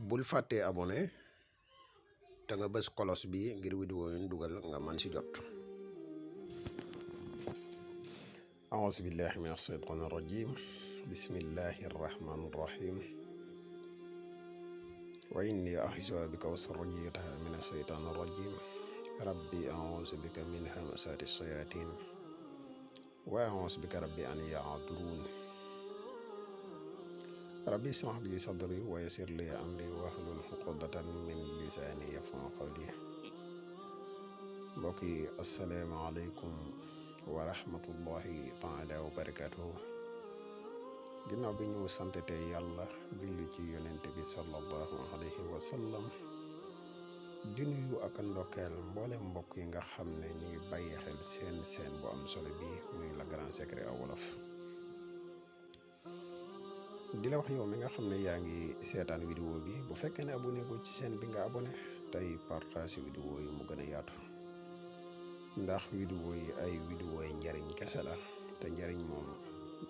bul fàttee abonné te nga bës kolos bi ngir vidéo yu ñu dugal nga man ci jot. a'uuzu billahi min ashaytaani rajim. bismillahi rahmani rahim. wa inni u'iizuha bika wa zurriyyataha min ashaytaani rajim. rabbi a'uuzu bika min hamazaati shayaatiin wa a'uuzu bika rabbi an yahduruun. rabbi ishrah li sadri wa yassir li amri wahlul uqdatan min lisaani yafqahu qawli. mbokk yi asalaamaaleykum wa rahmatullahi taala wa barakaatuhu. ginnaaw bi ñu santete yàlla julli ci yonente bi sallallahu alayhi wa sallam, di nuyu ak ndokkeel mboolem mbokk yi nga xam ne ñu ngi bàyyi xel seen bu am solo bi muy Le Grand Secret en wolof. di la wax yow mi nga xam ne yaa ngi seetaan vidéo bi, bu fekkee ne abonné ko ci chaîne bi nga abonné tey partage vidéo yi mu gën a yaatu, ndax vidéo yi ay vidéo yi njariñ kese la te njariñ moom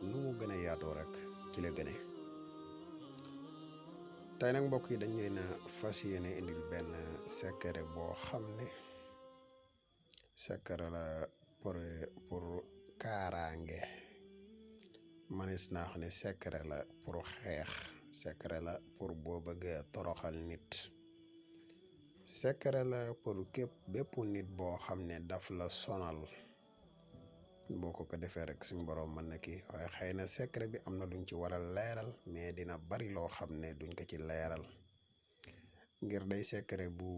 nu mu gën a yaatoo rek ci la gëne. tey nag mbokk yi dañ leen a fas yéene indil benn secret boo xam ne secret la pour kaaraange. manis naa xam ne secret la pour xeex, secret la pour boo bëggee toroxal nit, secret la pour bépp nit boo xam ne daf la sonal. boo ko defee rek suñu borom mën na kii, waaye xëy na secret bi am na luñ ci war a leeral, mais dina bari loo xam ne duñ ko ci leeral ngir day secret bu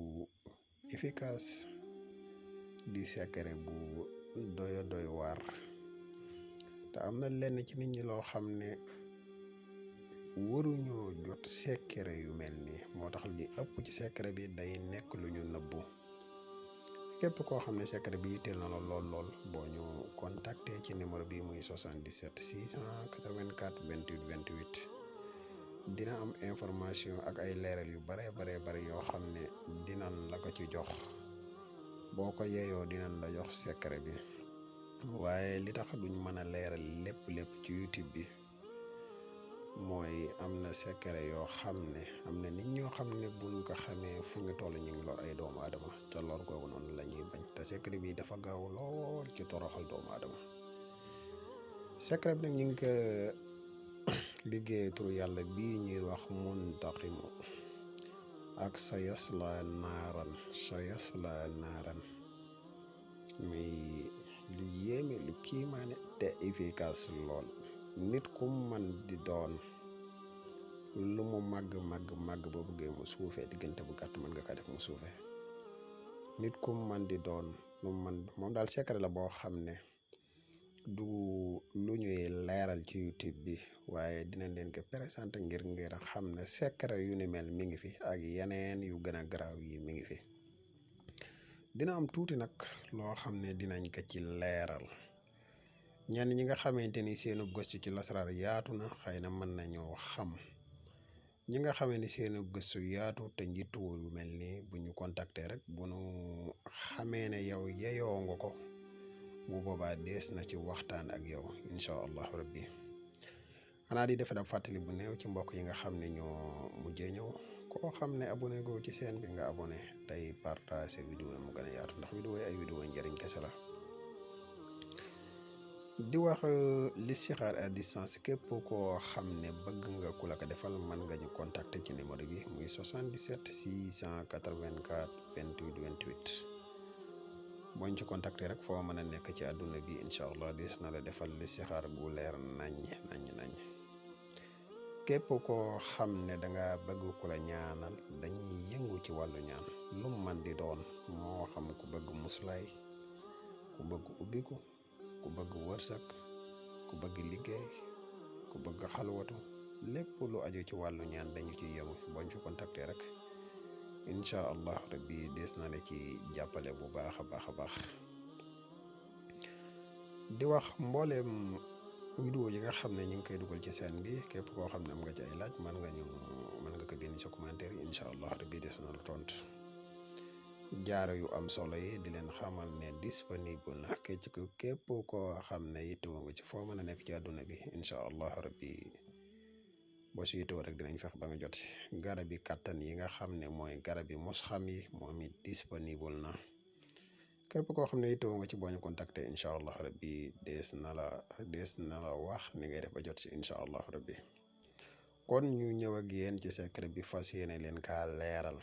efficace, di secret bu doy waar. te am na lenn ci nit ñi loo xam ne waruñoo jot secret yu mel nii, moo tax li ëpp ci secret bi day nekk lu ñu nëbbu. képp koo xam ne secret bi yitteel na la lool boo ñu contacter ci numéro bi muy 77 684 28 28 dina am information ak ay leeral yu bare yoo xam ne dinañ la ko ci jox. boo ko yeeyoo dinañ la jox secret bi. waaye li tax duñ mën a leeral lépp ci YouTube bi mooy am na secret yoo xam ne am na nit ñoo xam ne buñ ko xamee fu ñu toll ñu ngi lor ay doomu aadama, te lor googu noonu la ñuy bañ. te secret bi dafa gaaw lool ci toroxal doomu aadama. secret bi nag ñu ngi ko liggéey turu yàlla bii ñuy wax Muntaqimu ak sayasla naaran muy lu yéeme, lu kiimaane te efficace lool. nit ku man di doon lu mu màgg boo bëggee mu suufee diggante bu gàtt mën nga ko def mu suufee. nit ku man di doon lu man moom daal secret la boo xam ne du lu ñuy leeral ci YouTube bi, waaye dinañ leen ko présenté ngir xam ne secret yu ni mel mi ngi fi ak yeneen yu gën a garaaw yi mi ngi fi. dina am tuuti nag loo xam ne dinañ ko ci leeral. ñenn ñi nga xamante ni seenu gëstu ci lasaraar yaatu na xëy na mën nañoo xam. ñi nga xamee ni seenu gëstu yaatu te njiituwul yu mel nii bu ñu contacter rek bu nu xamee ne yow yeyoo nga ko, bu boobaa dees na ci waxtaan ak yow incha allahu rabbi. xanaa di defe da fàttali bu néew ci mbokk yi nga xam ne ñoo mujjee ñëw, koo xam ne abonné go ci chaîne bi nga abonné tey partage vidéo mu gën a yaatu, ndax vidéo yi ay vidéo njëriñ kese la. di wax listixaar à distance, képp koo xam ne bëgg nga ku la ko defal mën nga ñu contacter ci numéro bi muy 77 684 28 28. booñ ci contacter rek foo mën a nekk ci àdduna bi incha allah des na la defal listixaar bu leer naññ. képp koo xam ne danga bëgg ku la ñaanal, dañuy yëngu ci wàllu ñaan lu man di doon, moo xam ku bëgg muslaay, ku bëgg ubbiku, ku bëgg wërsëg, ku bëgg liggéey, ku bëgg xalwatu, lépp lu aju ci wàllu ñaan dañu ci yëngu. boo ñu contacter rek incha allah rabbi des na la ci jàppale bu baax a baax. di wax mbooleem vidéo yi nga xam ne ñu ngi koy dugal ci chaîne bi, képp koo xam ne am nga ci ay laaj mën nga ko bind ci commentaire yi incha allah rabbi des na la tontu. jaaro yu am solo yi di leen xamal ne disponible na képp koo xam ne yittewoo nga ci foo mën a nekk ci àdduna bi incha allah rabbi boo si yittewoo rek dinañ fex ba nga jot si garab yi kàttan yi nga xam ne mooy garab yi mos xam yi moom it disponible na képp koo xam ne yittewoo nga ci boo ñu contacté incha allah rabbi dees na la wax ni ngay def ba jot si incha allah rabbi kon ñu ñëw ak yéen ci secret bi fas yéene leen kaa leeral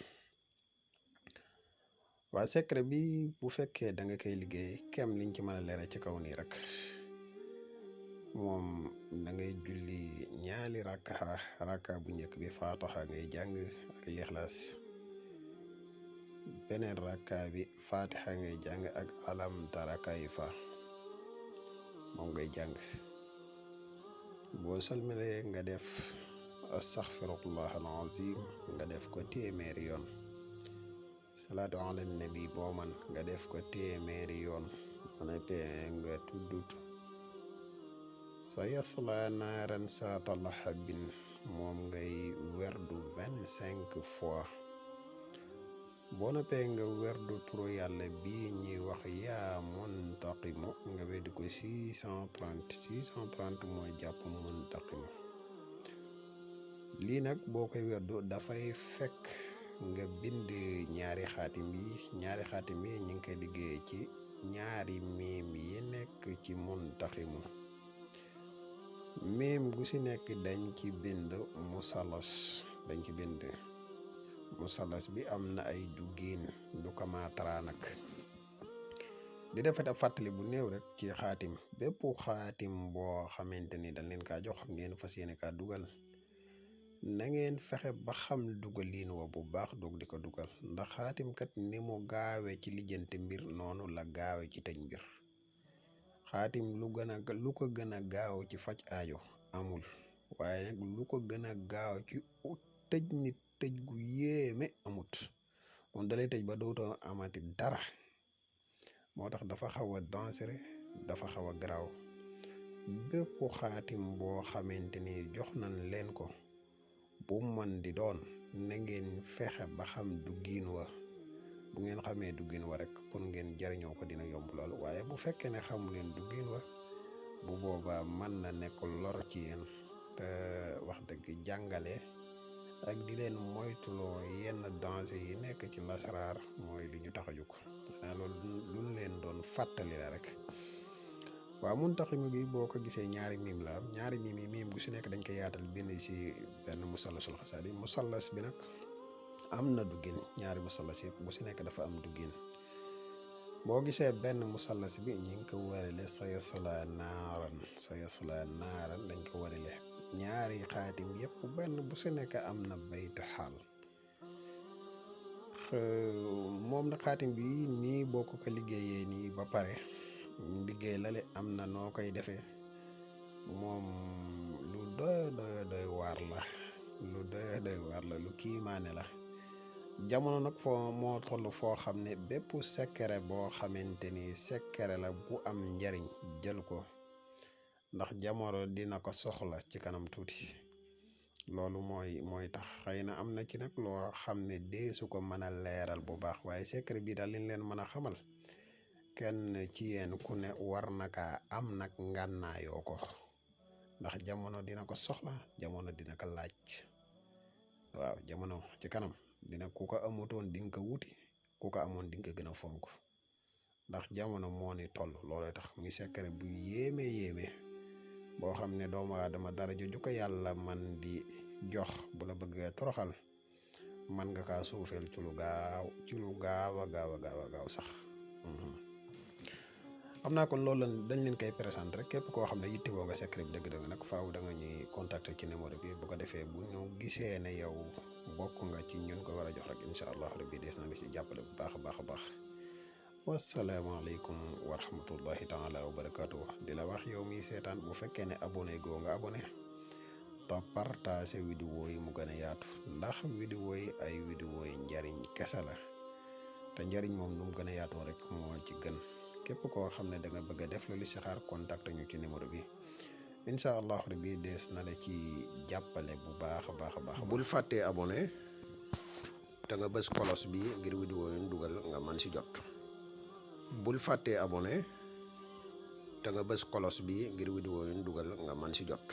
waa secret bi bu fekkee da nga koy liggéey kem liñ ci mën a leeral ci kaw nii rek moom da ngay julli ñaari rakka bu njëkk bi faatiha ngay jàng ak lixlaas beneen rakka bi faatiha ngay jàng ak alam tara kayfa moom ngay jàng boo salmalee nga def astaghfirullah alazim nga def ko téeméeri yoon salaatu ala nabi boo man nga def ko téeméeri yoon mën a nga tuddut sa yasla naaran saata lahabin moom ngay werdu 25 fois boo noppee nga werdu turu yàlla bii ñuy wax yaa muntaqimu nga weddi ko 630 mooy jàpp muntaqimu lii nag boo koy werdu dafay fekk nga bind ñaari xaatim yi ñu ngi koy liggéey ci ñaari miim yi nekk ci muntaqimu miim gu ci nekk dañ ci bind musalas bi am na ay duggiin du kamaatara nag di defet ab fàttali bu néew rek ci xaatim bépp xaatim boo xamante ni dañ leen kaa jox ngeen fas yéene kaa dugal na ngeen fexe ba xam dugaliin wa bu baax doog di ko dugal ndax xaatim kat ni mu gaawe ci lijjanti mbir noonu la gaawe ci tëj mbir xaatim lu ko gën a gaaw ci faj aajo amul waaye nag lu ko gën a gaaw ci tëj nit tëj gu yéeme amut moom dalay tëj ba dootoo amati dara moo tax dafa xaw a dangereux dafa xaw a garaaw bépp xaatim boo xamante ni jox nañ leen ko bu mën di doon na ngeen fexe ba xam duggiin wa bu ngeen xamee duggiin wa rek pour ngeen jariñoo ko dina yomb lool waaye bu fekkee ne xamu leen duggiin wa bu boobaa mën na nekk lor ci yéen te wax dëgg jàngale ak di leen moytuloo yenn danger yi nekk ci lasraar mooy li ñu tax a jóg loolu luñ leen doon fàttali la rek waaw muntaqimu gi boo ko gisee ñaari miim la ñaari miim yi miim gu si nekk dañ koy yaatal bind si benn musallasul xasaadi musallas bi nag am na duggin ñaari musallas yi bu si nekk dafa am duggin boo gisee benn musallas bi ñi ngi ko warale sayasla naaran dañ ko warale ñaari xaatim yépp benn bu si nekk am na baytu xaal moom na xaatim bi nii boo ko liggéeyee nii ba pare liggéey lale am na noo koy defee moom lu doy waar la lu kiimaane la jamono nag moo toll foo xam ne bépp secret boo xamante ni secret la bu am njariñ jël ko ndax jamono dina ko soxla ci kanam tuuti loolu mooy tax xëy na am na ci nag loo xam ne deesu ko mën a leeral bu baax waaye secret bi daal liñ leen mën a xamal kenn ci yéen ku ne war na kaa am nag ngànnaayoo ko ndax jamono dina ko soxla jamono dina ko laaj waaw jamono ci kanam dina ku ko amutoon di nga ko wuti ku ko amoon di nga ko gën a fonk ndax jamono moo ni toll looloo tax muy secret bu yéeme boo xam ne doomu aadama dara ju ko yàlla man di jox bu la bëggee toroxal man nga kaa suufeel ci lu gaaw a gaaw sax xam naa kon loolu dañ leen koy présenté rek képp koo xam ne yittewoo nga secret bi dëgg-dëgg nag faaw da nga ñuy contacter ci numéro bi bu ko defee bu ñu gisee ne yow bokk nga ci ñun ko war a jox rek incha allah rabbi des na nga si jàppale bu baax a baax wasalaamaaleykum wa rahmatullahi taala wa barakaatu di la wax yow mi seetaan bu fekkee ne abonné goo nga abonné te partage vidéo yi mu gën a yaatu ndax vidéo yi ay vidéo yi njariñ kese la te njariñ moom nu mu gën a yaatoo rek moo ci gën képp koo xam ne da nga bëgg a def lu listixaar contact ñu ci numéro bi incha allah rabbi des na la ci jàppale bu baax a baax bul fàttee abonné te nga bës kolos bi ngir vidéo yi dugal nga mën si jot bul fàttee abonné te nga bës kolos bi ngir vidéo yi dugal nga mën si jot